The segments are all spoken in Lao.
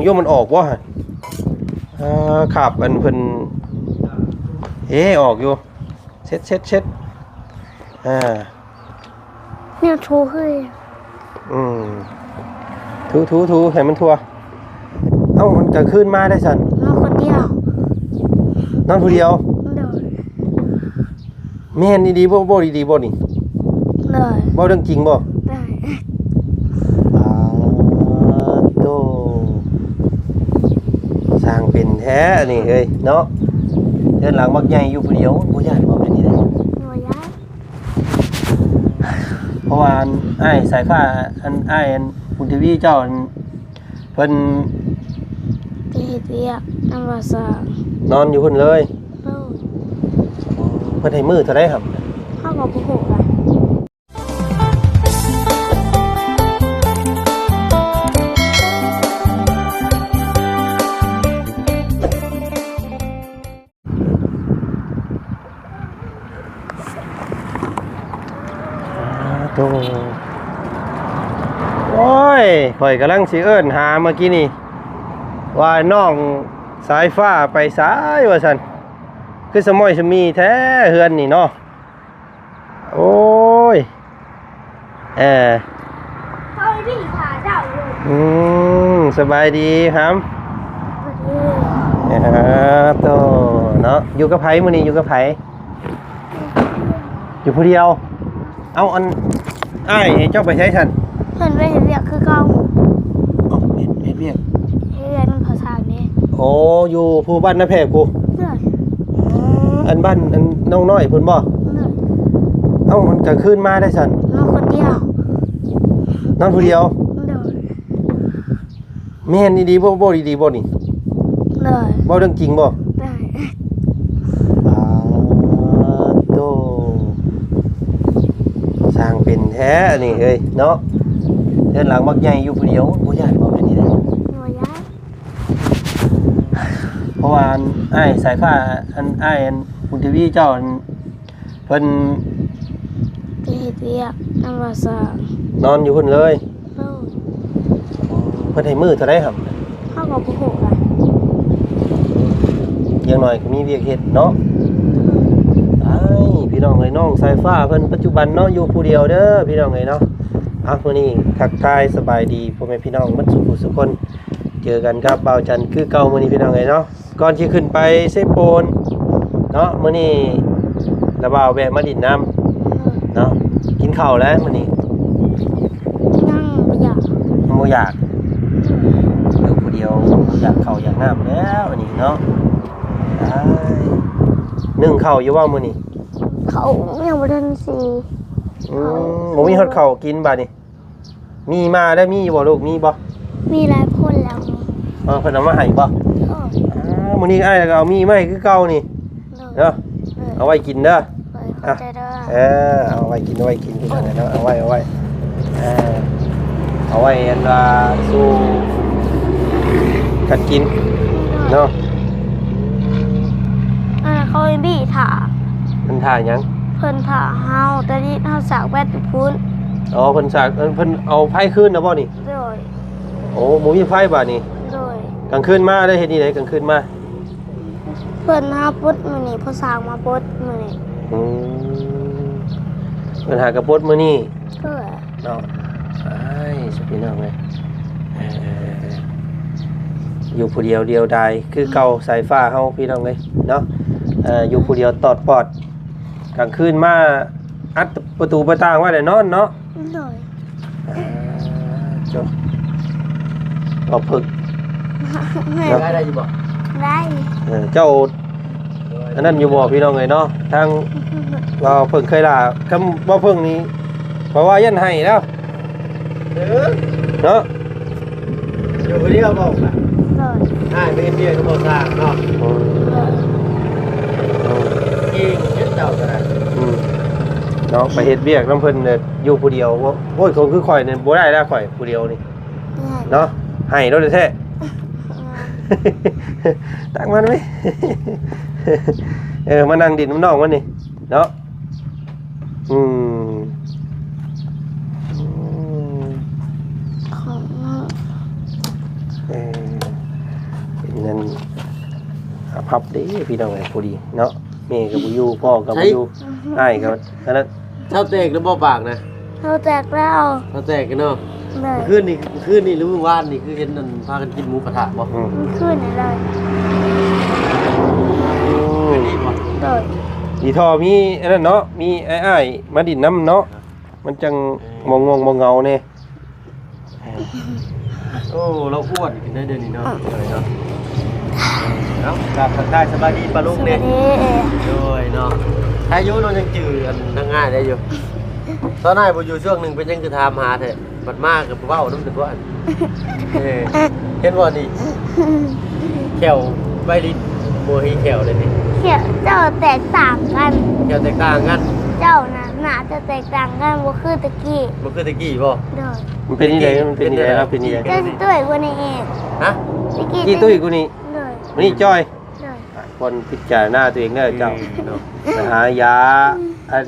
ໂຍມ ມັນອອກບໍ່ຫັ້ນ? ເອີ ຄາບອັນເພິ່ນ ເອີ ອອກຢູ່. ເຊັດ ເຊັດ ເຊັດ ອ່າ ແນວຖູຄື ອືມ ຖູ ຖູ ຖູໃຫ້ມັນທົ່ວ. ເອົ້າ ມັນກາງຄືນມາໄດ້ຊັ້ນ? ນອນຄົນດຽວ. ນອນຜູ້ດຽວ? ໂດຍ. ແມ່ນອີ່ຫຼີບໍ່? ເວົ້າດີໆບໍ່ນີ້? ໂດຍ. ເວົ້າເລື່ອງຈິງບໍ່? ໂດຍ. ປາດໂທ້ ຊ່າງເປັນແທ້ອັນນີ້ເຮີ້ຍເນາະ. ເຮືອນຫຼັງບັກໃຫຍ່ຢູ່ຜູ້ດຽວ ບໍ່ຢ້ານບໍ່? ເປັນນີ້ເດ້ ບໍ່ຢ້ານ. ເພາະວ່າອັນອ້າຍສາຍຟ້າ ອັນອ້າຍອັນບຸນທະວີເຈົ້າ ອັນ ເພິ່ນໄປເຮັດວຽກນຳວ່າຊ່າງ ນອນຢູ່ພຸ້ນເລີຍ. ໂດຍ. ເພິ່ນໃຫ້ມື້ເທົ່າໃດຫຳ? ເຮົາກໍບໍ່ຮູ້ນະ. ໂອ້ຍ ຂ້ອຍກຳລັງຊິເອີ້ນຫາເມື່ອກີ້ນີ້ ວ່ານ້ອງສາຍຟ້າໄປໃສວ່າຊັ້ນ ຄືສະໝ້ອຍສະໝີແທ້ເຮືອນນີ້ເນາະ. ໂອ້ຍ ເອີ ເຂົາໄປບີບຜ້າເຈົ້າຢູ່. ອືມ ສະບາຍດີຫຳ. ເອີ ໂຕເນາະ ຢູ່ກັບໃຜມື້ນີ້? ຢູ່ກັບໃຜ? ຢູ່ຜູ້ດຽວ. ເອົ້າ ອັນອ້າຍເຈົ້າໄປໃສຊັ້ນ? ເພິ່ນໄປເຮັດວຽກຄືເກົ່າ. ເອົ້າ ເຮັດ ເຮັດວຽກ ເຮັດວຽກນຳພໍ່ຊ່າງເດ້. ໂອ້ ຢູ່ຜູ້ບ້ານນາແພກພຸ້ນ. ໂດຍ. ອັນບ້ານ ອັນນ້ອງນ້ອຍພຸ້ນບໍ່? ໂດຍ. ເອົ້າ ມັນກາງຄືນມາໄດ້ຊັ້ນ? ນອນຄົນດຽວ. ນອນຜູ້ດຽວ? ໂດຍ. ແມ່ນອີ່ຫຼີບໍ່? ເວົ້າດີໆບໍ່ນີ້? ໂດຍ. ເວົ້າເລື່ອງຈິງບໍ່? ໂດຍ. ປາດໂທ້ ຊ່າງເປັນແທ້ອັນນີ້ເຮີ້ຍເນາະ. ເຮືອນຫຼັງບັກໃຫຍ່ຢູ່ຜູ້ດຽວ ບໍ່ຢ້ານບໍ່? ເປັນນີ້ເດ້ ບໍ່ຢ້ານ. ເພາະວ່າອັນອ້າຍສາຍຟ້າ ອັນອ້າຍອັນບຸນທະວີເຈົ້າ ອັນ ເພິ່ນໄປເຮັດວຽກນຳວ່າຊ່າງ ນອນຢູ່ພຸ້ນເລີຍ. ໂດຍ. ເພິ່ນໃຫ້ມື້ເທົ່າໃດຫຳ? ເຮົາກໍບໍ່ຮູ້ນະ. ຢ່າງໜ້ອຍກໍມີວຽກເຮັດເນາະ. ອ້າຍ ພີ່ນ້ອງເອີຍ ນ້ອງສາຍຟ້າເພິ່ນປັດຈຸບັນເນາະ ຢູ່ຜູ້ດຽວເດີພີ່ນ້ອງເອີຍເນາະ. ອ່ະ ມື້ນີ້ທັກທາຍສະບາຍດີພໍ່ແມ່ພີ່ນ້ອງໝົດສູ່ຜູ້ສູ່ຄົນ ເຈີກັນກັບບ່າວຈັນຄືເກົ່າມື້ນີ້ພີ່ນ້ອງເອີຍເນາະ. ກ່ອນຊິຂຶ້ນໄປເຊໂປນເນາະ ມື້ນີ້ລາວບ່າວແວະມາດິນນຳເນາະ. ກິນເຂົ້າແລ້ວມື້ນີ້? ຍັງບໍ່ຢາກ. ຍັງບໍ່ຢາກ. ຢູ່ຜູ້ດຽວຢາກເຂົ້າຢາກນ້ຳແລ້ວອັນນີ້ເນາະ. ອ້າຍ ໜຶ້ງເຂົ້າຢູ່ບໍ່ມື້ນີ້? ເຂົ້າຍັງບໍ່ທັນຊິ. ອືມ ບໍ່ມີຮອດເຂົ້າກິນບາດນີ້. ມີມາໄດ້ ມີຢູ່ບໍ່ລູກ? ມີບໍ່? ມີຫຼາຍຄົນແລ້ວ. ເອີ ເພິ່ນເອົາມາໃຫ້ບໍ່? ໂດຍ. ອ່າ ມື້ນີ້ອ້າຍກໍເອົາມີມາໃຫ້ຄືເກົ່ານີ້. ໂດຍ. ເນາະ. ໂດຍ. ເອົາໄວ້ກິນເດີ. ໂດຍ ຂອບໃຈເດີ. ອ່ະ ເອີ ເອົາໄວ້ກິນ ເອົາໄວ້ກິນ ພີ່ນ້ອງເອີຍເນາະ ເອົາໄວ້ ເອົາໄວ້ ເອີ ເອົາໄວ້ອັນວ່າສູ່ກັນກິນ. ໂດຍ. ເນາະ. ອັນນັ້ນເຂົາໄປບີຖ້າ. ເພິ່ນຖ້າຫຍັງ? ເພິ່ນຖ້າເຮົາ ຕອນນີ້ເຮົາສາກແບັດຢູ່ພຸ້ນ. ອໍ ເພິ່ນສາກ ເພິ່ນ ເພິ່ນເອົາໄຟຄືນແລ້ວບໍ່ນີ້? ໂດຍ. ໂອ້ ບໍ່ມີໄຟບາດນີ້. ໂດຍ. ກາງຄືນມາໄດ້ເຮັດນີ້ໃດ ກາງຄືນມາ? ເພິ່ນຫາປົດມື້ນີ້ ພໍ່ຊ່າງມາປົດມື້ນີ້. ອືມ ເພິ່ນຫາກະປົດມື້ນີ້. ໂດຍ. ເນາະ ອ້າຍ ພີ່ນ້ອງເອີຍ ເອີ ຢູ່ຜູ້ດຽວດຽວດາຍຄືເກົ່າ ສາຍຟ້າເຮົາ ພີ່ນ້ອງເອີຍເນາະ. ເອີ ຢູ່ຜູ້ດຽວຕອດປອດ ກາງຄືນມາອັດປະຕູປະຕ່າງໄວ້ແລ້ວນອນເນາະ. ໂດຍ. ອ່າ ເຈົ້າ ເອົາເພິ່ງ ແມ່ນ ເນາະ ໄດ້ຢູ່ບໍ່? ໄດ້. ເອີ ເຈົ້າ ອັນນັ້ນຢູ່ບໍ່ ພີ່ນ້ອງເອີຍເນາະ ທາງ ເວົ້າເພິ່ງເຄີຍລາ ຄຳເວົ້າເພິ່ງນີ້ ເພາະວ່າຢ້ານໄຫ້ແລ້ວ ເອີ ເນາະ. ຢູ່ຜູ້ດຽວບໍ່? ໂດຍ. ອ້າຍໄປເຮັດວຽກນຳພໍ່ຊ່າງເນາະ. ໂດຍ. ເກັ່ງເຮັດເຈົ້າກໍໄດ້. ອືມ ເນາະ ໄປເຮັດວຽກນຳເພິ່ນ ຢູ່ຜູ້ດຽວ. ໂອ້ຍ ຄົນຄືຂ້ອຍນີ້ບໍ່ໄດ້ແລ້ວ ຂ້ອຍຜູ້ດຽວນີ້ ເນາະ ໄຫ້ໂລດແທ້. ຕັກມັນໄວ້ ເອີ ມານັ່ງດິນນຳນ້ອງມັນນີ້ເນາະ. ອືມ ອືມ ຂອງ ເອີ ນັ້ນ ອາ ພັບເດ້ພີ່ນ້ອງເອີຍ ພໍດີເນາະ ແມ່ກໍບໍ່ຢູ່ ພໍ່ກໍບໍ່ຢູ່ ໃສ? ອ້າຍກໍອັນນັ້ນ ເຈົ້າແຕກແລ້ວບໍ່ປາກນະ? ເຮົາແຕກແລ້ວ ເຮົາແຕກແລ້ວເນາະ. ໂດຍ ມື້ຄືນນີ້ ມື້ຄືນນີ້ ຫຼືມື້ວານນີ້ ຄືເຫັນອັນພາກັນກິນໝູກະທະບໍ່? ອືມ ມື້ຄືນນີ້ເລີຍ. ອືມ ຄືນນີ້ບໍ່? ໂດຍ ອີທໍ່ມີອັນນັ້ນເນາະ ມີອ້າຍໆມາດິນນຳເນາະ ມັນຈັ່ງ ເອີ ບໍ່ງ່ວງບໍ່ເຫງົາແດ່. ໂອ້ ລາວອ້ວນຂຶ້ນໄດ້ເດີນີ້ເນາະ ເອີ ເນາະ. ເອົາ ກາບທັກທາຍສະບາຍດີປ້າລຸງແດ່. ສະບາຍດີ. ໂດຍເນາະ ໃຄຢູ່ເນາະ ຍັງຈື່ອັນນາງອ້າຍໄດ້ຢູ່. ຕອນອ້າຍບໍ່ຢູ່ຊ່ວງໜຶ່ງ ເປັນຫຍັງຄືຖາມຫາແທ້? ບັດມາກໍບໍ່ເວົ້ານຳແຕ່ກ່ອນ. ເອີ ເຫັນບໍ່ນີ້ ແຂ້ວໄວລິດ ບໍ່ມີແຂ້ວເລີຍນີ້. ແຂ້ວເຈົ້າແຕກຕ່າງກັນ ແຂ້ວແຕກຕ່າງກັນ. ເຈົ້ານະ ໜ້າຈະແຕກຕ່າງກັນ ບໍ່ຄືແຕ່ກີ້ ບໍ່ຄືແຕ່ກີ້ບໍ່? ໂດຍ ມັນເປັນຈັ່ງໃດ? ມັນເປັນຈັ່ງໃດ? ເປັນຈັ່ງໃດ? ເຈົ້າຊິຕຸ້ຍກວ່ານີ້ອີກ. ຮະ? ຕະກີ້ ຕະກີ້ຕຸ້ຍກວ່ານີ້. ໂດຍ ມື້ນີ້ຈ່ອຍ. ໂດຍ ຄວນພິຈາລະນາຕົວເອງເດີເຈົ້າ. ອືມ ເນາະ ໄປຫາຢາອັນ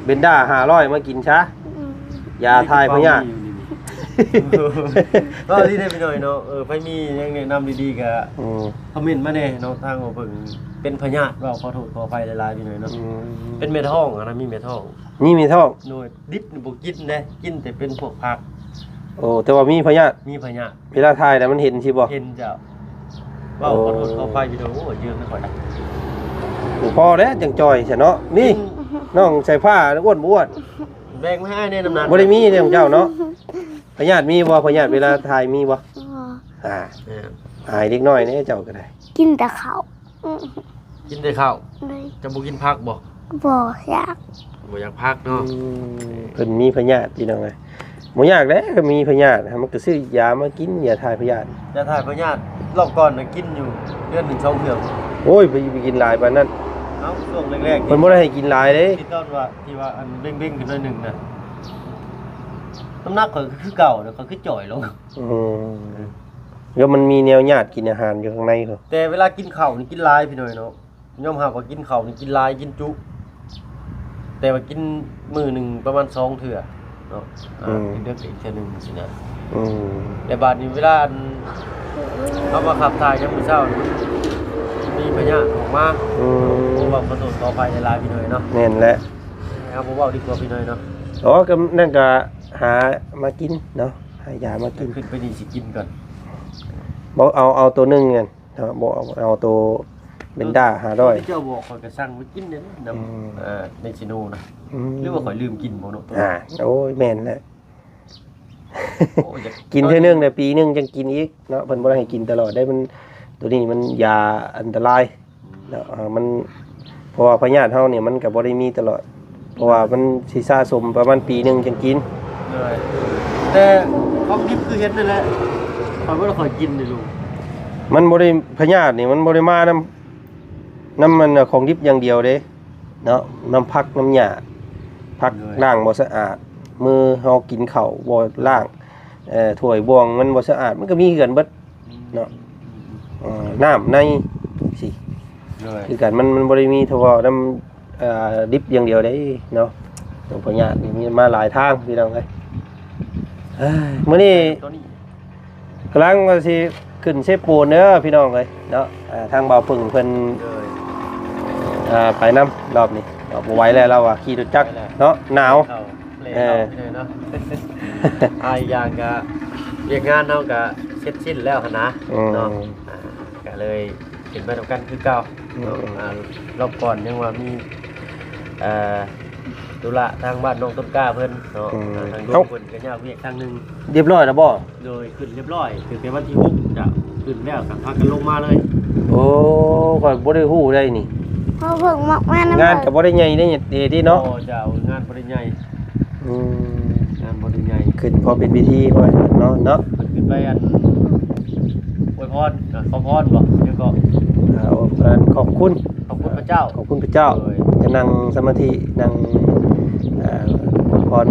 ເບນດາຫ້າຮ້ອຍມາກິນຊະ. ອືມ ຢາຖ່າຍພະຍາດ. ເວົ້າດີເດ້ພີ່ນ້ອງເນາະ. ເອີ ໃຜມີຫຍັງແນະນຳດີໆ ກໍ ອືມ ຄອມເມັນມາແດ່ເນາະ. ທາງເຮົາເບິ່ງເປັນພະຍາດ ເວົ້າຂໍໂທດຂໍອະໄພຫຼາຍໆ ພີ່ນ້ອງເນາະ. ອືມ ເປັນແມ່ທ້ອງຫັ້ນນະ ມີແມ່ທ້ອງ. ມີແມ່ທ້ອງ. ໂດຍ ດິບນີ້ບໍ່ກິນເດ້ ກິນແຕ່ເປັນພວກຜັກ. ໂອ້ ແຕ່ວ່າມີພະຍາດ. ມີພະຍາດ. ເວລາຖ່າຍແລ້ວມັນເຫັນຊິບໍ່? ເຫັນເຈົ້າ. ເວົ້າ ໂອ້ ຂໍໂທດຂໍອະໄພພີ່ນ້ອງ. ໂອ້ຍ ຢືມນຳຂ້ອຍນະ. ໂອ້ ພໍແລ້ວຈັ່ງຈ່ອຍຊະເນາະ. ນີ້ ກິນ ນ້ອງສາຍຟ້າອ້ວນບໍ່ອ້ວນ? ແບ່ງມາໃຫ້ອ້າຍແດ່ນ້ຳໜັກ. ບໍ່ໄດ້ມີເດ້ຂອງເຈົ້າເນາະ. ພະຍາດມີບໍ່? ພະຍາດເວລາຖ່າຍມີບໍ່? ບໍ່. ອ່າ ເອີ ອາຍເດັກນ້ອຍແດ່ເຈົ້າກໍໄດ້. ກິນແຕ່ເຂົ້າ. ກິນແຕ່ເຂົ້າ. ໂດຍ ຈະບໍ່ກິນຜັກບໍ່? ບໍ່ຢາກ. ບໍ່ຢາກຜັກເນາະ. ອືມ ເພິ່ນມີພະຍາດພີ່ນ້ອງເອີຍ. ບໍ່ຍາກເດ້ ກໍມີພະຍາດ ມັນກໍຊື້ຢາມາກິນ ຢາຖ່າຍພະຍາດ. ຢາຖ່າຍພະຍາດ ລອບກ່ອນນະກິນຢູ່ເດືອນໜຶ່ງສອງເທື່ອ. ໂອ້ຍ ໄປ ໄປກິນຫຼາຍປານນັ້ນ. ເອົ້າ ຊ່ວງແລກໆ ເພິ່ນບໍ່ໄດ້ໃຫ້ກິນຫຼາຍເດ້. ທີ່ຕອນວ່າ ທີ່ວ່າອັນເບັ່ງໆຂຶ້ນໜ້ອຍໜຶ່ງນະ ນ້ຳໜັກຂ້ອຍກໍຄືເກົ່ານະ ຂ້ອຍຄືຈ່ອຍລົງ. ອືມ ແລ້ວມັນມີແນວຍາດກິນອາຫານຢູ່ຂ້າງໃນພຸ້ນ. ແຕ່ເວລາກິນເຂົ້ານີ້ກິນຫຼາຍພີ່ນ້ອງເນາະ. ຍອມຮັບວ່າກິນເຂົ້ານີ້ກິນຫຼາຍກິນຈຸ ແຕ່ວ່າກິນມື້ໜຶ່ງປະມານສອງເທື່ອເນາະ. ອືມ ກິນເດິກອີກເທື່ອໜຶ່ງຊີ້ນະ. ອືມ ແລ້ວບາດນີ້ເວລາອັນເຮົາມາຂັບຖ່າຍຍາມມື້ເຊົ້ານີ້ ມີພະຍາດອອກມາ. ອືມ ໂອ້ ເວົ້າຂໍໂທດຂໍອະໄພຫຼາຍໆ ພີ່ນ້ອງເນາະ. ແມ່ນແຫຼະ ເຮົາບໍ່ເວົ້າດີກວ່າ ພີ່ນ້ອງເນາະ. ອໍ ກໍນັ້ນກໍຫາມາກິນເນາະ ຫາຢາມາກິນ. ຂຶ້ນໄປນີ້ຊິກິນກ່ອນ. ບໍ່ ເອົາ ເອົາໂຕໜຶ່ງນັ້ນ ເນາະ ບໍ່ເອົາ ເອົາໂຕເບນດາຫ້າຮ້ອຍ. ເຈົ້າບອກ ຂ້ອຍກໍສັ່ງໄປກິນເດ້ນຳ. ອືມ ເອີ ເມຊິໂນນະ. ອືມ ຫຼືວ່າຂ້ອຍລືມກິນບໍ່ເນາະ? ອ່າ ໂອ້ຍ ແມ່ນແຫຼະ. ໂອ້ຍ ຢາກ ກິນເທື່ອໜຶ່ງແລ້ວ ປີໜຶ່ງຈັ່ງກິນອີກເນາະ. ເພິ່ນບໍ່ໄດ້ໃຫ້ກິນຕະຫຼອດເດ້. ມັນ ໂຕນີ້ມັນຢາອັນຕະລາຍ. ເນາະ ເອີ ມັນ ເພາະວ່າພະຍາດເຮົານີ້ມັນກໍບໍ່ໄດ້ມີຕະຫຼອດ ເພາະວ່າມັນຊິສະສົມປະມານປີໜຶ່ງຈັ່ງກິນ. ໂດຍ ແຕ່ຂອງດິບຄືເຫັນນັ້ນແຫຼະ ຂ້ອຍບໍ່ໄດ້ຄ່ອຍກິນເດ້ລຸງ. ມັນບໍ່ໄດ້ ພະຍາດນີ້ມັນບໍ່ໄດ້ມານຳ ນຳມັນຂອງດິບຢ່າງດຽວເດ້ເນາະ ນຳຜັກນຳຫຍ້າ ຜັກ ໂດຍ ລ້າງບໍ່ສະອາດ ມື້ເຮົາກິນເຂົ້າບໍ່ລ້າງ ເອີ ຖ້ວຍບ່ວງມັນບໍ່ສະອາດ ມັນກໍມີຄືກັນເບິດ. ເນາະ ເອີ ນ້ຳໃນຊີ້ ໂດຍ ຄືກັນ ມັນ ມັນບໍ່ໄດ້ມີສະເພາະນຳ ເອີ ດິບຢ່າງດຽວເດ້ເນາະ. ໂຕພະຍາດນີ້ມີມາຫຼາຍທາງ ພີ່ນ້ອງເອີຍ. ເອີຍ ມື້ນີ້ ໂຕນີ້ ກຳລັງວ່າຊິຂຶ້ນເຊໂປນເດີ ພີ່ນ້ອງເອີຍເນາະ. ເອີ ທາງບ່າວປຶ້ງເພິ່ນ ໂດຍ ເອີ ໄປນຳຮອບນີ້ເນາະ ບໍ່ໄຫວແລ້ວ ລາວວ່າຂີ່ລົດຈັກ ໄປແລ້ວ ເນາະ ໜາວ ເຂົ້າ ເອີ ເນາະ ອ່າ ອີກຢ່າງກະວຽກງານເຮົາກະເສັດສິ້ນແລ້ວຫັ້ນນະ ອືມ ເນາະ. ອ່າ ກະເລີຍເປັນໄປນຳກັນຄືເກົ່າ ອືມ ເນາະ. ອ່າ ລອບກ່ອນຍັງວ່າມີ ເອີ ທຸລະທາງບ້ານນ້ອງຕົ້ນກ້າເພິ່ນເນາະ ອືມ ອ່າ ທາງ ເອົ້າ ເພິ່ນກະຍາກວຽກທາງໜຶ່ງ. ຮຽບຮ້ອຍແລ້ວບໍ່? ໂດຍ ຂຶ້ນຮຽບຮ້ອຍ ຕັ້ງແຕ່ວັນທີຫົກ ຈະຂຶ້ນແລ້ວ ກະພາກັນລົງມາເລີຍ. ໂອ້ ຂ້ອຍບໍ່ໄດ້ຮູ້ໄດ໋ນີ້ ເຮົາເພິ່ງມາ ມານຳ ງານກໍບໍ່ໄດ້ໃຫຍ່ເດ້ ເດ ເດເນາະ. ບໍ່ ເຈົ້າ ງານບໍ່ໄດ້ໃຫຍ່ ອືມ ງານບໍ່ໄດ້ໃຫຍ່ ຂຶ້ນພໍເປັນພິທີ ພໍໃຫ້ເພິ່ນນອນເນາະ. ເພິ່ນຂຶ້ນໄປອັນ ອວຍພອນ ອ່າ ຂໍພອນບໍ່ ແລ້ວກໍ ອ່າ ຂອບຄຸນ ຂອບຄຸນພະເຈົ້າ ຂອບຄຸນພະເຈົ້າ ໂດຍ ຈະນັ່ງສະມາທິ ນັ່ງ ເອີ ອວຍພອນ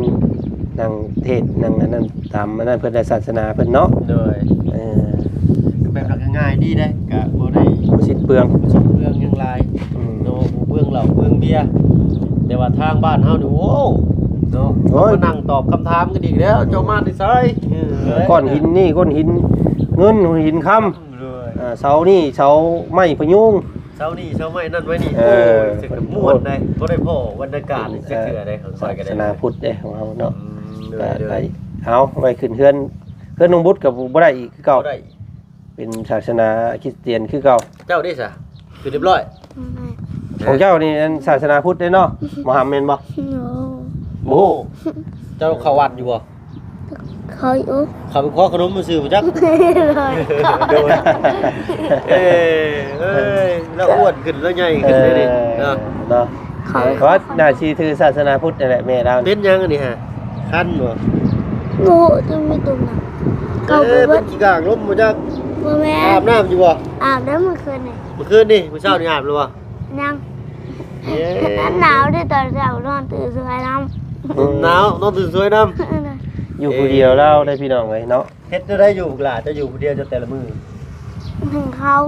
ນັ່ງເທດ ນັ່ງອັນນັ້ນ ຕາມອັນນັ້ນເພິ່ນ ໃນສາສະໜາເພິ່ນເນາະ. ໂດຍ ເອີ ກໍແບບວ່າງ່າຍໆ ດີເດ້ ກໍບໍ່ໄດ້ ບໍ່ສິ້ນເປືອງ ບໍ່ສິ້ນເປືອງຫຍັງຫຼາຍ ອືມ ເນາະ ບໍ່ເປືອງເຫຼົ້າເປືອງເບຍ. ແຕ່ວ່າທາງບ້ານເຮົານີ້ ໂອ້ ເນາະ ໂອ້ຍ ມານັ່ງຕອບຄຳຖາມກັນອີກແລ້ວ ເຈົ້າມາແຕ່ໃສ? ເອີ ກ້ອນຫີນນີ້ ກ້ອນຫີນເງິນ ຫີນຄຳ ໂດຍ ເອີ ເສົານີ້ເສົາໄມ້ພະຍຸງ ເສົານີ້ເສົາໄມ້ນັ້ນໄວ້ນີ້ ເອີ ໂອ້ຍ ເປັນຕາມ່ວນໄດ໋ ບໍ່ໄດ້ພໍ້ບັນຍາກາດນີ້ຈັກເທື່ອໄດ໋ ຂອງຂ້ອຍກໍໄດ້ ສາສະໜາພຸດເດ້ຂອງເຮົາເນາະ ອືມ ເອີ ໄດ້ ເອົາໄວ້ຂຶ້ນເຮືອນ ເຮືອນນ້ອງບຸດກໍບໍ່ໄດ້ອີກຄືເກົ່າ ບໍ່ໄດ້ ເປັນສາສະໜາຄຣິສຕຽນຄືເກົ່າ ເຈົ້າເດ້ຊະ ຄືຮຽບຮ້ອຍ ຂອງເຈົ້ານີ້ອັນສາສະໜາພຸດເດ້ເນາະ ໝໍຫຳແມ່ນບໍ່? ໂອ້ ເຈົ້າເຂົ້າວັດຢູ່ບໍ່? ເຂົ້າຢູ່ ເຂົ້າໄປຂໍຂະໜົມຊື່ບໍ່ຈັກ ໂດຍ ເອີ ເອີຍ ລາວອ້ວນຂຶ້ນ ລາວໃຫຍ່ຂຶ້ນເດ້ນີ້ ເອີ ເນາະ ເນາະ ເຂົາ ເພາະວ່າໜ້າຊິຖືສາສະໜາພຸດນີ້ແຫຼະແມ່ລາວ ເປັນຫຍັງອັນນີ້ຫະ ຄັນບໍ່? ບໍ່ຮູ້ ຈະມີຕົວໜັງ ເອີ ເຂົາໄປເບິດ ເປັນຂີ້ກາງລົມບໍ່ຈັກ ບໍ່ແມ່ນ ອາບນ້ຳຢູ່ບໍ່? ອາບແລ້ວມື້ຄືນນີ້ ມື້ຄືນນີ້ ມື້ເຊົ້ານີ້ອາບແລ້ວບໍ່? ຍັງ ເອີ ມັນໜາວເດ້ ຕອນເຊົ້ານອນຕື່ນສວຍນຳ ອືມ ໜາວ ນອນຕື່ນສວຍນຳ ເອີ ຢູ່ຜູ້ດຽວລາວໄດ໋ພີ່ນ້ອງເອີຍເນາະ ເຮັດແນວໃດຢູ່ບັກຫຼ້າ ເຈົ້າຢູ່ຜູ້ດຽວເຈົ້າແຕ່ລະມື້? ໜຶ້ງເຂົ້າ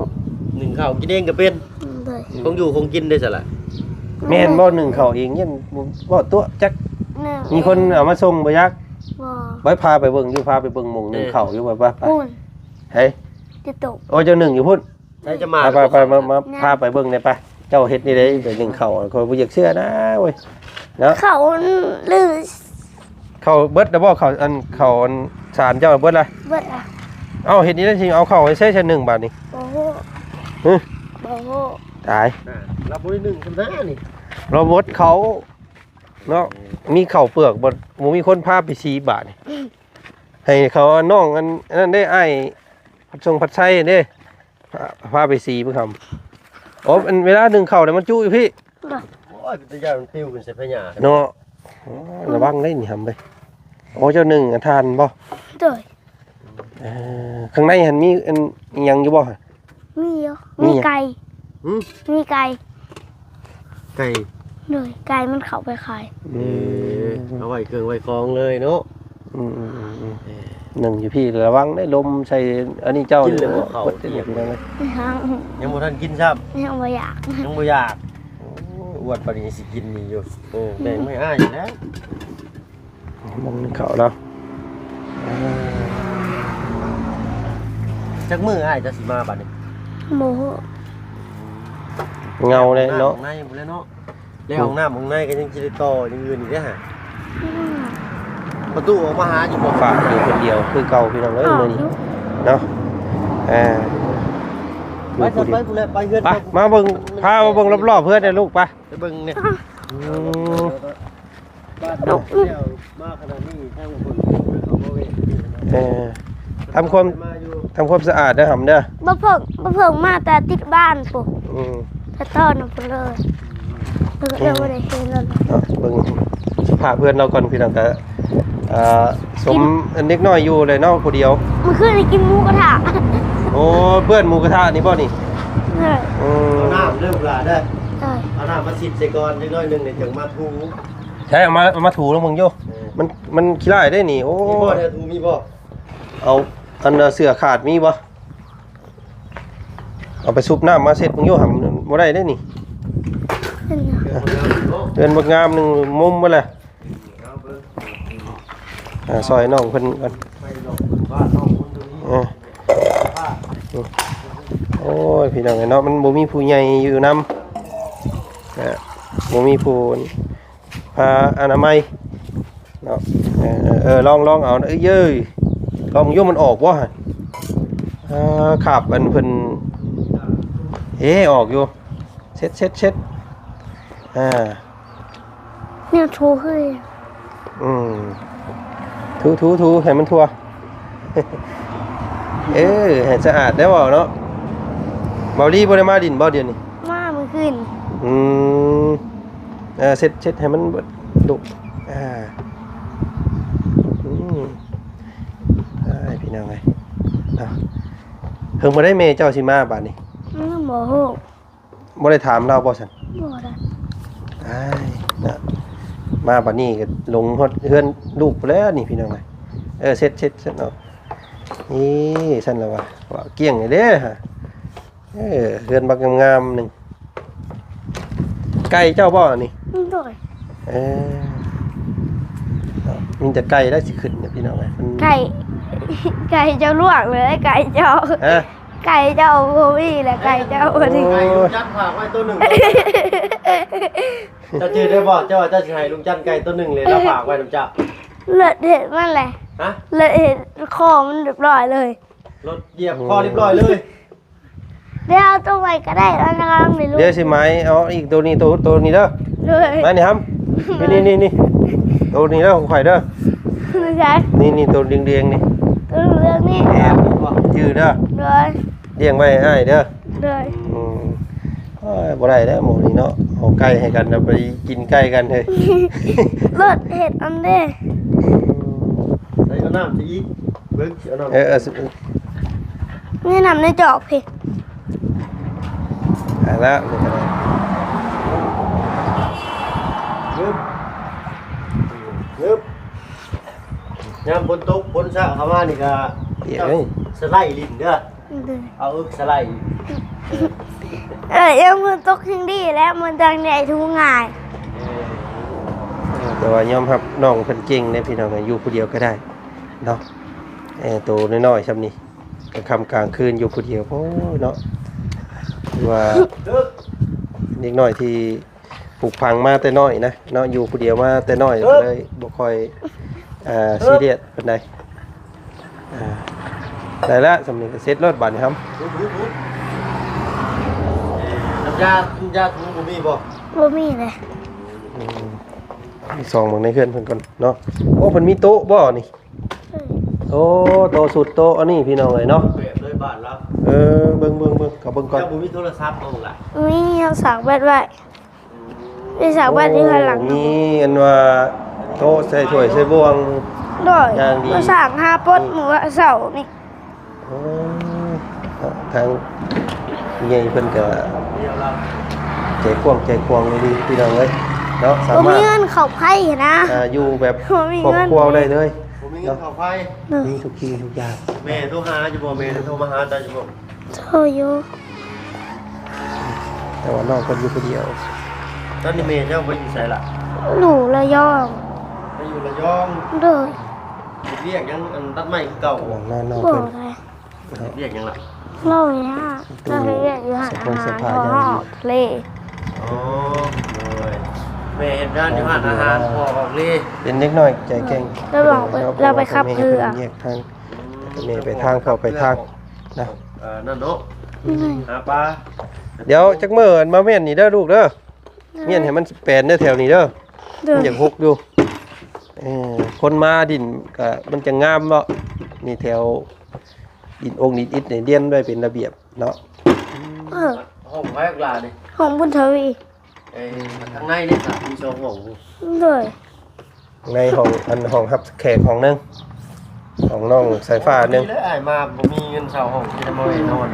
ໜຶ້ງເຂົ້າກິນເອງກໍເປັນ ອືມ ໂດຍ ຂອງຢູ່ຂອງກິນເດ້ຊັ້ນລະ ແມ່ນບໍ່ ໜຶ້ງເຂົ້າເອງ ຍັງບໍ່ຕົວະຈັກ ໜຶ້ງ ມີຄົນເອົາມາສົ່ງບໍ່ຈັກ? ບໍ່ ໄວ້ພາໄປເບິ່ງຢູ່ ພາໄປເບິ່ງໝ່ອງໜຶ້ງເຂົ້າຢູ່ ໄປ ໄປ ພຸ້ນ ເຮີ້ຍ ຕິດໂຕ ໂອ້ ເຈົ້າໜຶ້ງຢູ່ພຸ້ນ ໃສຈະມາ ໄປ ໄປ ໄປ ມາ ມາ ພາໄປເບິ່ງແດ່ປະ ເຈົ້າເຮັດນີ້ໄດ້ໄປໜຶ້ງເຂົ້າ ຂ້ອຍບໍ່ຢາກເຊື່ອນະເວີຍ ເນາະ ເຂົ້າ ຫຼື ເຂົ້າເບິດແລ້ວບໍ່? ເຂົ້າອັນ ເຂົ້າອັນສານເຈົ້າເບິດລະ? ເບິດລະ ເອົ້າ ເຮັດນີ້ໄດ້ຊິເອົາເຂົ້າໃຫ້ໃຊ້ຊັ້ນໜຶ່ງບາດນີ້ ບໍ່ຮູ້ ຮຶ ບໍ່ຮູ້ ຕາຍ ລາວບໍ່ໄດ້ໜຶ້ງຊຳນານີ້ ລາວໝົດເຂົ້າເນາະ ມີເຂົ້າເປືອກບໍ່? ບໍ່ມີຄົນພາໄປສີບາດນີ້ ໃຫ້ເຂົານ້ອງອັນ ອັນນັ້ນເດ້ ອ້າຍພັດຊົງພັດໄຊເດ້ ພາ ພາໄປສີເບິ່ງຄຳ ໂອ້ ອັນເວລາໜຶ້ງເຂົ້ານີ້ມັນຈຸຢູ່ພີ້ ໂອ້ຍ ເປັນຕາຢ້ານມັນປິວຂຶ້ນໃສ່ພະຍາເນາະ ໂອ້ຍ ລະວັງເດ້ນີ້ຄຳເດ້ ໂອ້ ເຈົ້າໜຶ້ງອັນຖ່ານບໍ່? ໂດຍ ເອີ ຂ້າງໃນຫັ້ນມີອັນອີ່ຫຍັງຢູ່ບໍ່? ມີຢູ່ ມີຫຍັງ? ມີໄກ່ ຫຶ ມີໄກ່ ໄກ່ ໂດຍ ໄກ່ມັນເຂົ້າໄປຂາຍ ເອີ ເອີ ເອົາໄວ້ເຄື່ອງໄວ້ຂອງເລີຍເນາະ ອືມໆໆ ເອີ ໜຶ້ງຢູ່ພີ້ລະວັງເດ້ ລົມໃສ່ອັນນີ້ເຈົ້າ ກິນແລ້ວບໍ່ເຂົ້າ ເອີ ຍັງບໍ່ທັນກິນຊ້ຳ ຍັງບໍ່ຢາກ ຍັງບໍ່ຢາກ ໂອ້ຍ ອວດປານນີ້ຊິກິນນີ້ຢູ່ ເອີ ແບ່ງໃຫ້ອ້າຍຢູ່ແລ້ວ ໝ່ອງໜຶ້ງເຂົ້າແລ້ວ ເອີ ຈັກມື້ອ້າຍຈະຊິມາບາດນີ້? ບໍ່ຮູ້ ເຫງົາເລີຍເນາະ ໃນພຸ້ນແຫຼະເນາະ ແລ້ວຫ້ອງນ້ຳຫ້ອງໃນກໍຍັງຊິໄດ້ຕໍ່ຢ່າງອື່ນອີກເດ້ຫະ ອືມ ປະຕູອອກມາຫາຢູ່ບໍ່? ຝາກຢູ່ຄົນດຽວຄືເກົ່າພີ່ນ້ອງເອີຍ ມື້ນີ້ເນາະ ເອີ ຢູ່ຜູ້ດຽວ ໄປ ໄປ ໄປເຮືອນ ໄປ ມາເບິ່ງ ພາມາເບິ່ງລອບໆເຮືອນແດ່ລູກ ໄປ ໄປເບິ່ງນີ້ ອືມ ບ້ານເຮົາມາຂະໜາດນີ້ ທາງເພິ່ນເຂົາບໍ່ເວະ ເອີ ທຳຄວາມ ມາຢູ່ ທຳຄວາມສະອາດເດີຫຳເດີ ບໍ່ເພິ່ງ ບໍ່ເພິ່ງມາແຕ່ຕິດບ້ານພຸ້ນ ອືມ ແຕ່ຕອນນັ້ນພຸ້ນເລີຍ ເພິ່ນກໍເລີຍບໍ່ໄດ້ເຫັນແລ້ວ ເນາະ ເບິ່ງສະພາບເຮືອນລາວກ່ອນ ພີ່ນ້ອງ ກະ ເອີ ສົມ ກິນ ອັນເດັກນ້ອຍຢູ່ເລີຍເນາະ ຜູ້ດຽວ ມື້ຄືນນີ້ກິນໝູກະທະ ໂອ້ ເພື່ອນໝູກະທະນີ້ບໍ່ນີ້? ເອີ ອືມ ເອົານ້ຳເດີລູກຫຼານເດີ ເອີ ເອົານ້ຳມາຊິດໃສ່ກ່ອນຈັກໜ້ອຍໜຶ່ງ ແລ້ວຈັ່ງມາຖູ ໃຊ້ເອົາມາ ເອົາມາຖູລອງເບິ່ງຢູ່ ເອີ ມັນ ມັນຂີ້ລ້າຍເດ້ນີ້ ໂອ້ ມີບໍ່ແນວຖູ ມີບໍ່? ເອົາ ອັນເສື້ອຂາດມີບໍ່? ເອົາໄປຊຸບນ້ຳມາເຊັດເບິ່ງຢູ່ຫຳ ບໍ່ໄດ້ເດ້ນີ້ ເປັນຫຍັງ? ເຮືອນບໍ່ງາມໜຶ່ງມຸມໝົດແຫຼະ ເອີ ຊ່ອຍນ້ອງເພິ່ນກ່ອນ ເອີ ໂອ້ຍ ພີ່ນ້ອງເອີຍເນາະ ມັນບໍ່ມີຜູ້ໃຫຍ່ຢູ່ນຳ ເອີ ບໍ່ມີຜູ້ ຜ້າອະນາໄມເນາະ ເອີ ເອີ ລອງ ລອງເອົາ ເອີ ເອີ ລອງຢູ່ ມັນອອກບໍ່ຫັ້ນ? ເອີ ຄາບອັນເພິ່ນ ເອີ ອອກຢູ່ ເຊັດ ເຊັດ ເຊັດ ອ່າ ແນວຖູຄື ອືມ ຖູ ຖູ ຖູໃຫ້ມັນທົ່ວ ເອີ ໃຫ້ສະອາດໄດ້ເວົ້າເນາະ ເບົາລີບໍ່ໄດ້ມາດິນບໍ່ດຽວນີ້? ມາມື້ຄືນ ອືມ ເອີ ເຊັດ ເຊັດໃຫ້ມັນເບິດດຸ ອ່າ ອືມ ອ້າຍ ພີ່ນ້ອງເອີຍ ເອົາ ເພິ່ນບໍ່ໄດ້ ແມ່ເຈົ້າຊິມາບາດນີ້? ຍັງບໍ່ຮູ້ ບໍ່ໄດ້ຖາມລາວບໍ່ຊັ້ນ? ບໍ່ໄດ້ ອ້າຍ ນະ ມາບາດນີ້ກໍລົງຮອດເຮືອນລູກພຸ້ນແລ້ວນີ້ ພີ່ນ້ອງເອີຍ ເອີ ເຊັດ ເຊັດ ເຊັດເນາະ ນີ້ຊັ້ນລະວ່າ ວ່າກ້ຽງເດ້ ເອີ ເຮືອນບັກງາມໆໜຶ່ງ ໄກ່ເຈົ້າບໍ່ອັນນີ້? ໂດຍ ເອີ ມີແຕ່ໄກ່ໄດ້ຊິຂຶ້ນເນຍ ພີ່ນ້ອງເອີຍ ໄກ່ ໄກ່ເຈົ້າລວກເລີຍ ໄກ່ເຈົ້າ ຮະ? ໄກ່ເຈົ້າບໍ່ມີແຫຼະ ໄກ່ເຈົ້າບໍ່ໄດ້ ໄກ່ລຸງຈັນຝາກໄວ້ໂຕໜຶ່ງ. ເຈົ້າຈື່ໄດ້ບໍ່? ເຈົ້າວ່າເຈົ້າຊິໃຫ້ລຸງຈັນໄກ່ໂຕໜຶ່ງເລີຍ ລາວຝາກໄວ້ນຳເຈົ້າ. ເລີດເຮັດມັນແຫຼະ. ຮະ? ເລີດເຮັດຄໍມັນຮຽບຮ້ອຍເລີຍ. ລົດຢຽບຄໍຮຽບຮ້ອຍເລີຍ. ດຽວເອົາໂຕໃໝ່ກໍໄດ້ ລາວຍັງເອົາໄດ້ຢູ່. ດຽວຊິໄໝເອົາອີກໂຕນີ້ ໂຕ ໂຕນີ້ເດີ. ໂດຍ. ມານີ້ຫຳ ນີ້ໆໆ ໂຕນີ້ເດີ ຂອງຂ້ອຍເດີ. ໃສ? ນີ້ໆ ໂຕແດງໆນີ້ ໂຕເຫຼືອງນີ້. ແມ່ນ ຈື່ເດີ. ໂດຍ. ລ້ຽງໄວ້ໃຫ້ອ້າຍເດີ. ໂດຍ. ອືມ ໂອ້ຍ ບໍ່ໄດ້ແລ້ວໝູ່ນີ້ເນາະ ເອົາໄກ່ໃຫ້ກັນ ເອົາໄປກິນໄກ່ກັນເຮີ້ຍ. ລົດເຮັດອັນເດ້. ໃສ່ເອົານ້ຳຊິອີກ ເບິ່ງຊິເອົານ້ຳ ເອີ ເອີ ມີນ້ຳໃນຈອກພີ້. ອ່າ ລະ ງຶບ ງຶບ ຍາມຝົນຕົກຝົນສະເຂົ້າມານີ້ກະ ປຽກເລີຍ ສະໄລຫຼິ້ນເດີ. ໂດຍ. ເອົາອຶກສະໄລ. ເອີ ຍາມຝົນຕົກແຮງດີແລ້ວ ມັນຈັ່ງໄດ້ຖູງ່າຍ. ເອີ ແຕ່ວ່າຍອມຮັບນ້ອງເພິ່ນເກັ່ງເດ້ພີ່ນ້ອງເອີຍ ຢູ່ຜູ້ດຽວກໍໄດ້ເນາະ. ເອີ ໂຕນ້ອຍໆຊ່ຳນີ້ ກາງຄ່ຳກາງຄືນຢູ່ຜູ້ດຽວ ໂອ້ຍເນາະ ຖືວ່າເດັກນ້ອຍທີ່ ປູກຝັງມາແຕ່ນ້ອຍນະເນາະ ຢູ່ຜູ້ດຽວມາແຕ່ນ້ອຍ ເອີ ກໍເລີຍບໍ່ຄ່ອຍ ເອີ ຊີຣຽສປານໃດ. ອ່າ ໄດ້ລະ ສ່ຳນີ້ກໍເສັດໂລດບາດນີ້ຫຳ. ນ້ຳຢາ ນ້ຳຢາຖູບໍ່ມີບໍ່? ບໍ່ມີເລີຍ. ອືມ ສ່ອງເບິ່ງໃນເຮືອນເພິ່ນກ່ອນເນາະ. ໂອ້ ເພິ່ນມີໂຕະບໍ່ນີ້? ໂອ້ ໂຕະຊຸດໂຕະອັນນີ້ພີ່ນ້ອງເອີຍເນາະ ແບບເລີຍບ້ານລາວ. ເອີ ເບິ່ງໆໆ ເຂົ້າເບິ່ງກ່ອນ. ເຈົ້າບໍ່ມີໂທລະສັບບໍ່ລະ? ມີ ເຮົາສາກແບັດໄວ້. ໄປສາກແບັດຢູ່ຂ້າງຫຼັງ. ໂອ້ ມີອັນວ່າໂຕະໃສ່ຖ້ວຍໃສ່ບ່ວງ. ໂດຍ. ຢ່າງດີ ມາສ້າງຫາປົດມື້ເຊົ້ານີ້. ໂອ້ ທາງໃຫຍ່ເພິ່ນກໍໃຈກວ້າງໃຈຂວາງດີພີ່ນ້ອງເອີຍເນາະ. ສາມາດ ບໍ່ມີເງິນເຂົ້າໄຟນະ ອ່າ ຢູ່ແບບ ບໍ່ມີເງິນ ຄອບຄົວໄດ້ເລີຍ. ບໍ່ມີເງິນເຂົ້າໄຟ. ໂດຍ. ມີທຸກສິ່ງທຸກຢ່າງ. ແມ່ໂທຫາຢູ່ບໍ່? ແມ່ໂທມາຫາເຈົ້າຢູ່ບໍ່? ໂທຢູ່. ແຕ່ວ່ານ້ອງເພິ່ນຢູ່ຜູ້ດຽວ. ຕອນນີ້ແມ່ເຈົ້າໄປຢູ່ໃສລະ? ຢູ່ລະຍອງ. ໄປຢູ່ລະຍອງ. ໂດຍ. ເຮັດວຽກຫຍັງ ອັນ ຕັດໄມ້ຄືເກົ່າ? ກຳລັງນອນນອນ ບໍ່ ເພິ່ນ ໄດ້. ເຮັດວຽກຫຍັງລະ? ໂລຍນະ ລາວເຮັດວຽກຢູ່ຮ້ານອາຫານ ພໍ່ອອກເລ. ອໍ ໂດຍ. ແມ່ເຮັດງານຢູ່ຮ້ານອາຫານ ພໍ່ອອກເລ. ເປັນເດັກນ້ອຍໃຈເກັ່ງ. ລາວບອກ ເພາະວ່າ ລາວໄປຂັບເຮືອ ແມ່ເຮັດວຽກທາງ ແລ້ວກໍແມ່ໄປທາງ ພໍ່ໄປທາງນະ. ເອີ ນັ້ນເນາະ. ອືມ. ຫາປາ. ດຽວຈັກມື້ມາມ້ຽນນີ້ເດີລູກເດີ. ໂດຍ. ມ້ຽນໃຫ້ມັນແປນເດີແຖວນີ້ເດີ. ໂດຍ. ມັນຢາກຫົກຢູ່. ເອີ ຄົນມາດິນກະມັນຈະງາມເນາະ. ນີ້ແຖວ ດິນອົງດິນອິດນີ້ລຽນໄວ້ເປັນລະບຽບເນາະ. ເອີ ຫ້ອງໃຜຫຼານີ້? ຫ້ອງບຸນທະວີ. ເອີ ທາງໃນນີ້ກະມີສອງຫ້ອງ. ໂດຍ. ໃນຫ້ອງ ອັນ ຫ້ອງຮັບແຂກຫ້ອງໜຶ່ງ ຫ້ອງນ້ອງສາຍຟ້າໜຶ່ງ. ດີແລ້ວອ້າຍມາບໍ່ມີເງິນເຊົ່າຫ້ອງ ຊິໄດ້ມານອນ.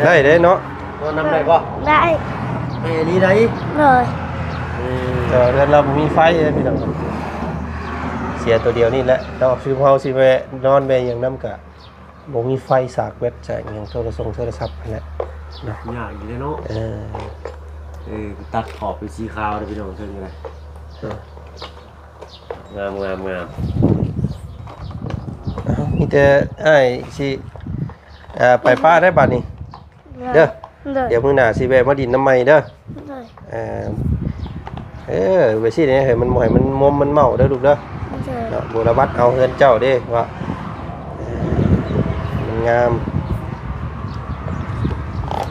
ໄດ້ເດ້ເນາະ. ນອນນຳໄດ້ບໍ່? ໄດ້. ໄດ້ອີ່ຫຼີໄດ໋. ໂດຍ. ເອີ ແຕ່ວ່າເຮືອນລາວບໍ່ມີໄຟເດ້ພີ່ນ້ອງ. ເສຍໂຕດຽວນີ້ແຫຼະ. ແຕ່ວ່າຄືເຮົາຊິແວະນອນແວະຫຍັງນຳກະ ບໍ່ມີໄຟ ສາກແບັດ ສາກຫຍັງ ໂທລະສົງໂທລະສັບຫັ້ນແຫຼະເນາະ. ຍາກອີກແລ້ວເນາະ. ເອີ ເອີ ຕັດຂອບເປັນສີຂາວເດີພີ່ນ້ອງ ເທິງນີ້ນະ. ເອີ ງາມໆໆ. ເອົ້າ ມີແຕ່ອ້າຍຊິ ເອີ ໄປປະໄດ້ບາດນີ້ເດີ. ໂດຍ. ດຽວມື້ໜ້າຊິແວະມາດິນນຳໃໝ່ເດີ. ໂດຍ. ເອີ ເອີ ໄປຊິເດ້ ໃຫ້ມັນ ໃຫ້ມັນມົມມັນເມົາເດີລູກເດີ. ໂດຍ. ເນາະ ບົວລະວັດເອົາເຮືອນເຈົ້າເດ້ວ່າ ເອີ ມັນງາມ.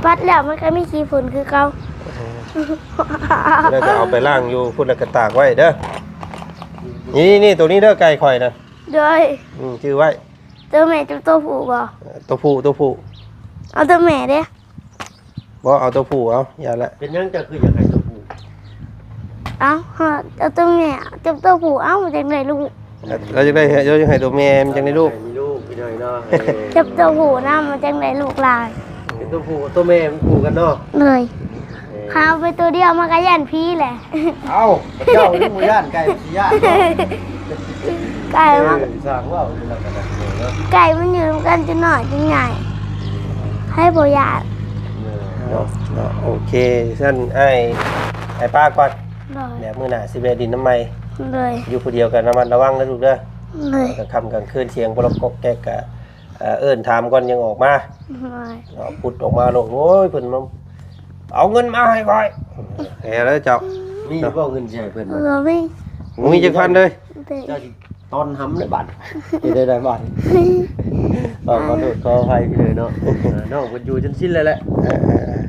ປັດແລ້ວມັນກໍມີຂີ້ຝຸ່ນຄືເກົ່າ. ເອີ ແລ້ວກໍເອົາໄປລ້າງຢູ່ພຸ້ນ ແລ້ວກໍຕາກໄວ້ເດີ. ນີ້ໆ ໂຕນີ້ເດີ ໄກ່ຂ້ອຍນະ. ໂດຍ. ອືມ ຈື່ໄວ້. ໂຕແມ່ກັບໂຕຜູ້ບໍ່? ເອີ ໂຕຜູ້ ໂຕຜູ້. ເອົາໂຕແມ່ເດ້. ບໍ່ ເອົາໂຕຜູ້ເອົາ ຢ່າລະ. ເປັນຫຍັງເຈົ້າຄືຢາກໄດ້ໂຕຜູ້? ເອົ້າ ເອົາໂຕແມ່ກັບໂຕຜູ້ ເອົາ ມັນຈັ່ງໄດ້ລູກ. ລາວຢາກໄດ້ ລາວຢາກໃຫ້ໂຕແມ່ ມັນຈັ່ງໄດ້ລູກ. ມີລູກ ພີ່ນ້ອງເນາະ. ເອີ ກັບໂຕຜູ້ນຳ ມັນຈັ່ງໄດ້ລູກຫຼາຍ. ເປັນໂຕຜູ້ກັບໂຕແມ່ມັນຄູ່ກັນເນາະ. ໂດຍ. ເອີ ຂ້າເອົາໄປໂຕດຽວ ມັນກໍຢ້ານຜີແຫຼະ. ເອົ້າ ເຈົ້າຍັງບໍ່ຢ້ານ ໄກ່ຊິຢ້ານບໍ່? ໄກ່ມັນ ເອີ ສ້າງເວົ້າຢູ່ນຳກັນນະເນາະ. ໄກ່ມັນຢູ່ນຳກັນຈົນນ້ອຍຈົນໃຫຍ່ ໃຜບໍ່ຢ້ານ. ເອີ ເນາະ ເນາະ ໂອເຄ ຊັ້ນອ້າຍ ອ້າຍປະກ່ອນ. ໂດຍ. ແລ້ວມື້ໜ້າຊິແວະດິນນຳໃໝ່. ໂດຍ. ຢູ່ຜູ້ດຽວກໍລະມັດລະວັງເດີລູກເດີ. ໂດຍ. ກາງຄ່ຳກາງຄືນສຽງບໍ່ລັກກອກແກກກະ ເອີ່ນຖາມກ່ອນຍັງອອກມາ. ໂດຍ ເນາະ ພຸດອອກມາໂລດ. ໂອ້ຍ ເພິ່ນມາເອົາເງິນມາໃຫ້ຂ້ອຍ. ແຮແລ້ວເຈົ້າ. ມີບໍ່ເງິນຊິໃຫ້ເພິ່ນ? ບໍ່ມີ. ບໍ່ມີຈັກພັນເລີຍ. ໂດຍ ເຈົ້າຊິຕ້ອນຫຳໄດ້ບາດ. ຊິໄດ້ໄດ້ບາດ. ເອີ ຂໍໂທດຂໍອະໄພພີ່ເດີເນາະ. ເອີ ນ້ອງເພິ່ນຢູ່ຈົນຊິນແລ້ວແຫຼະ. ເອີ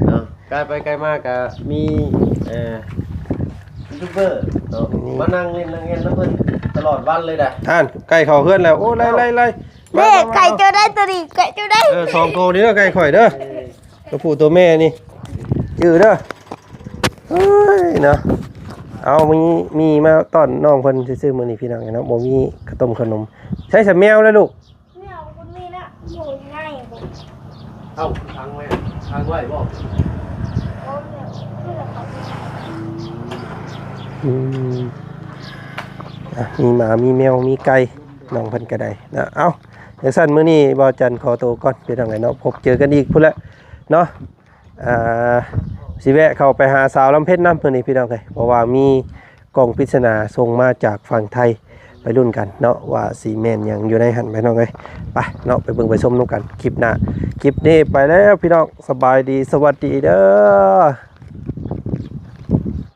ເນາະ ກາຍໄປກາຍມາກະມີ ເອີ ຢູທູບເບີເນາະ ມານັ່ງຫຼິ້ນນັ່ງແຮ່ນນຳເພິ່ນຕະຫຼອດວັນເລີຍນະ. ຫັ້ນ ໄກ່ເຂົ້າເຮືອນແລ້ວ. ໂອ້ ໄລ່ ໄລ່ ໄລ່. ເດ້ ໄກ່ເຈົ້າໄດ້ຕົວນີ້ ໄກ່ເຈົ້າໄດ້. ເອີ ສອງໂຕນີ້ເດີ ໄກ່ຂ້ອຍເດີ ຕົວຜູ້ຕົວແມ່ນີ້ ຈື່ເດີ. ເອີຍເນາະ ເອົາ ມີ ມີມາຕ້ອນນ້ອງເພິ່ນຊື່ໆ ມື້ນີ້ພີ່ນ້ອງເນາະ. ບໍ່ມີເຂົ້າຕົ້ມເຂົ້າໜົມ. ໃຊ້ສະແມວແລ້ວລູກ? ແມວບໍ່ມີລະ ຢູ່ໃນບໍ່? ເອົ້າ ຂັງໄວ້ ຂັງໄວ້ບໍ່? ບໍ່ ແມວ ຄືເຂົາ ອືມ ອ່ະ ມີໝາ ມີແມວ ມີໄກ່ ນ້ອງເພິ່ນກໍໄດ້ນະ. ເອົ້າ ຈັ່ງຊັ້ນມື້ນີ້ບ່າວຈັນຂໍໂຕກ່ອນ ພີ່ນ້ອງເອີຍເນາະ. ພົບເຈີກັນອີກພຸ້ນແຫຼະເນາະ. ອ່າ ຊິແວະເຂົ້າໄປຫາສາວລຳເພັນນຳມື້ນີ້ພີ່ນ້ອງເອີຍ ເພາະວ່າມີກ່ອງປິດສະໜາສົ່ງມາຈາກຝັ່ງໄທ ໄປລຸ້ນກັນເນາະ ວ່າຊິແມ່ນຫຍັງຢູ່ໃນຫັ້ນພີ່ນ້ອງເອີຍ. ໄປເນາະ ໄປເບິ່ງໄປຊົມນຳກັນຄລິບໜ້າ. ຄລິບນີ້ໄປແລ້ວພີ່ນ້ອງ ສະບາຍດີ ສະຫວັດດີເດີ.